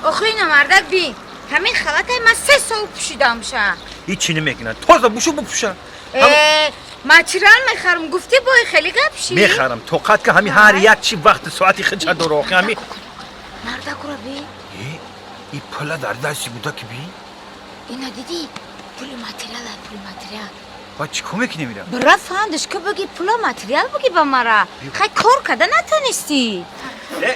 Охи ина мардак бин, ҳамин халатай ман 3 сол пӯшидамша. Ҳичи намекунад, тоза бушу бупӯша. Э, материал мехарам гуфтӣ, бой хеле гап ши. Мехарам, тоқат ка. Ҳами ҳар як чи вақти соати хича дора охи ҳами. Мардакура бин. Э, и пула дар дасти буда ки бин. Ина дидӣ, пули материал, пули материал. Ба чӣ кор мекунем ира? Бира фандаш ки биги, пула материал биги ба мара. Хай, кор када натонистӣ. Э,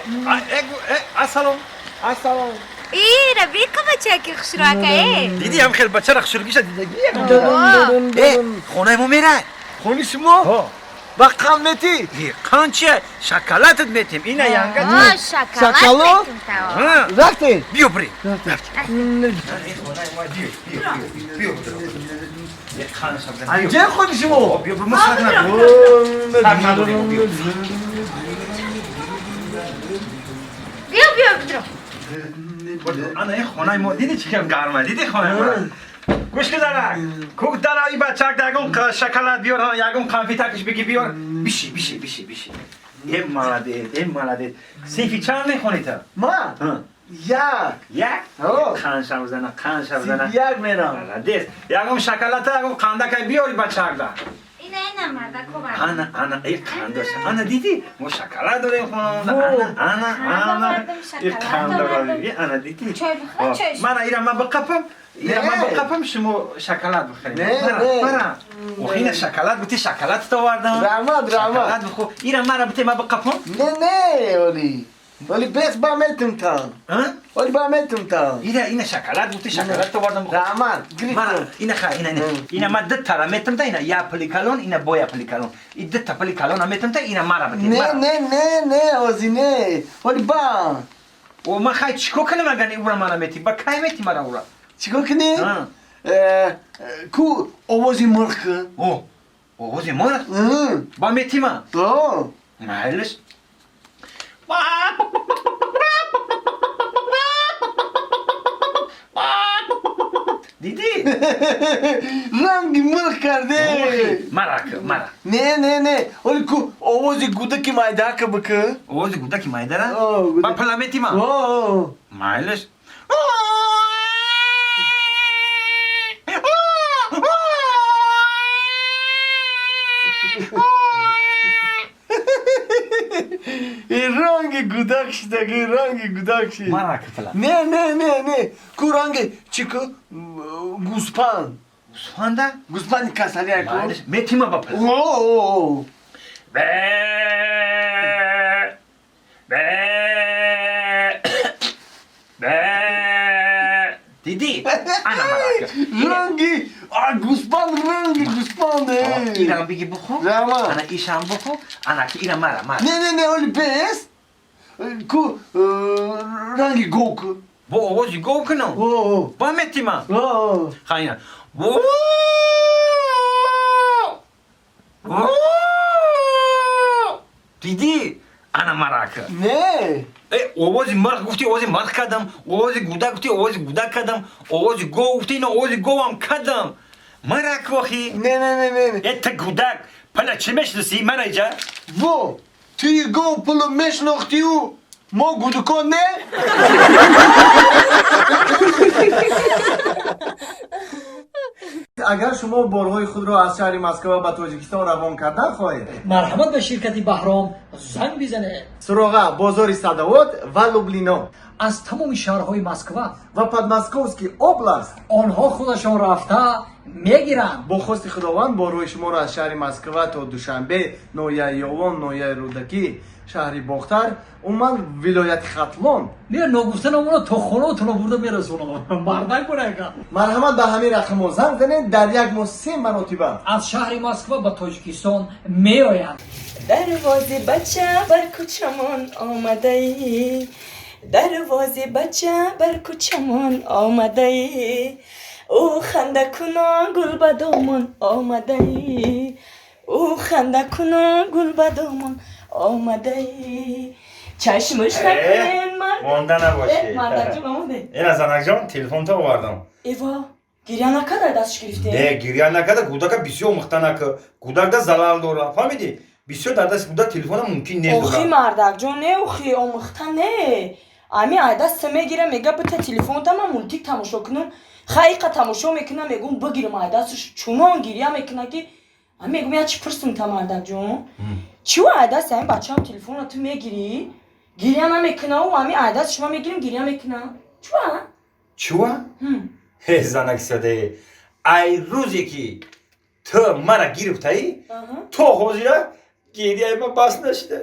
э, ассалом, ассалом. Ира бика, бачаки хушрака, э. Дидӣ, ҳам хел бачара хушргиша дидагӣ. Э, хонаи мо мерай. Хони шумо? Ба қанд метӣ? Қанд чия, шоколадат метем, ина янга. Шоколад? Шоколад? Метем таво. Рафтем. Биё, бирем. Биё. Анҷа хони шумо? Биё, мо саг надорем, биё. Биё, биё, бидро. Ана ин хонаи мо, диди чӣ хел гарма, диди хонаи мо. Гӯш ки, занак кук дара, и бачак да ягон шоколад биёр, ягон конфетакш биги биёр. Биши, биши, биши, биши. Э, молодец, э, молодец. Синфи чанд мехонӣ та? Ман як. Як? Қанша бизана, қанша бизана. Як мерам. Молодец. Ягон шоколада, ягон қандакай биёри бачак да. Ина, ина, мардак овард. Ана, ана, э, қандош, ана, дидӣ, мо шоколад дорем хонамонда. Ана, ана, ана, и қанд, ана, дидӣ. Чой бихӯр, чой. Мана, ира ман биқапам, ира ман биқапам, шумо шоколад бихӯред. Мара, охи, ина шоколад бути, шоколад овардам. Раҳмат, раҳмат. Шоколад бихӯр. Ира мара бите, ман биқапам. Не, не, оли оли бес ба метумтан. Оли ба метумтан. Ира ина шоколад бути, шоколад овардам. Раҳмат. Мара, ина, ха, ина, ина, ина ман дитара метумта, ина я пули калон, ина боя пули калон, и дита пули калона метумта, ина мара бите. Не, не, не, не, ози не, оли ба. О, ман хай чико кунам, агар ура мара мети? Ба кай мети мара ура? Чико кунӣ? Ку овози мурғ кун. О, овози мурғ ба метима? Майлиш. Дидӣ? Ранги мурғ карде. Мара ку, мара. Не, не, не, оли ку овози гудаки майдака бикун. Овози гудаки майдара ба пула метима? Майлиш. Ранги гудак шидаги, ранги гудак шид. Мара ку пула. Не, не, не, не, ку ранги чӣ ку, гӯспанд. Гӯспанда? Гӯспанди касалия ку. Метима ба пула? Бе, бе, бе, дидӣ? Ана, марака. Ранги гӯспанд, ранги гӯспанд. Ирам биги, бухӯ. Ана, ишам бухӯ. Ана ки, ира мара, мара. Не, не, не, оли бес ку, ранги гов ку. Бо овози гов кунам? Ба метима? Хайна. Дидӣ? Ана, марака. Не. Э, овози мурғ гуфти, овози мурғ кардам, овози гудак гуфти, овози гудак кардам, овози гов гуфти, ина овози говам кардам. Марак охи. Не, не, не, не. Э, та гудак пала чӣ мешинасӣ мара иҷа? Во, туи гов пулу мешинохтию мо гудукон не? Агар шумо борҳои худро аз шаҳри Москва ба Тоҷикистон равон кардан хоҳед, марҳамат, ба ширкати Баҳром занг бизанед. Суроға: бозори Садовод ва Лублино. Аз тамоми шаҳрҳои Москва ва Подмосковский область. Онҳо худашон рафта мегиранд. Бо хости Худованд, борҳои шуморо аз шаҳри Москва то Душанбе, ноҳияи Ёвон, ноҳияи Рӯдакӣ, шаҳри Бохтар, умуман вилояти Хатлон. Не, ногуфта намона, то хонаотонро бурда мерасонам, мардак бунака. Марҳамат, ба ҳамин рақамҳо занг занед, дар як моҳ се маротиба аз шаҳри Москва ба Тоҷикистон меоянд. Дарвози бача бар кӯчамон омадаӣ, дарвози бача бар кӯчамон омадаӣ, ӯ хандакунон гул ба домон омадаӣ, ӯ хандакунон гул ба домон омадаӣ, чашмуш накунен. Монда набошӣ. Мардакҷон, омоде. Ина, занакҷон, телефонто овардам. Эво. Гиря накарда, дастш гирифте? Не, гиря накарда, кӯдака бисёр омӯхта нака. Кӯдак да залал дора, фаҳмидӣ? Бисёр дар дасти кӯдак телефона мумкин нест. Охи, мардакҷон, не, охи, омӯхта не, ами ай даст мегира, мега: «Бита телефонта, ман мультик тамошо кунам». Хайқа тамошо мекунам, мегум: «Бигирам ай дастш». Чунон гиря мекуна, ки ами мегум: «Я чи пурсум та, мардакҷон, чиво ай дасти ами бачаам телефонро ту мегирӣ, гиря намекунау, ами ай даст шума мегирим, гиря мекуна, чува?» Чува? Ҳе, занак саде, ай рӯзе ки ту мара гирифтаӣ, то ҳозира гиряи ма бас нашуда.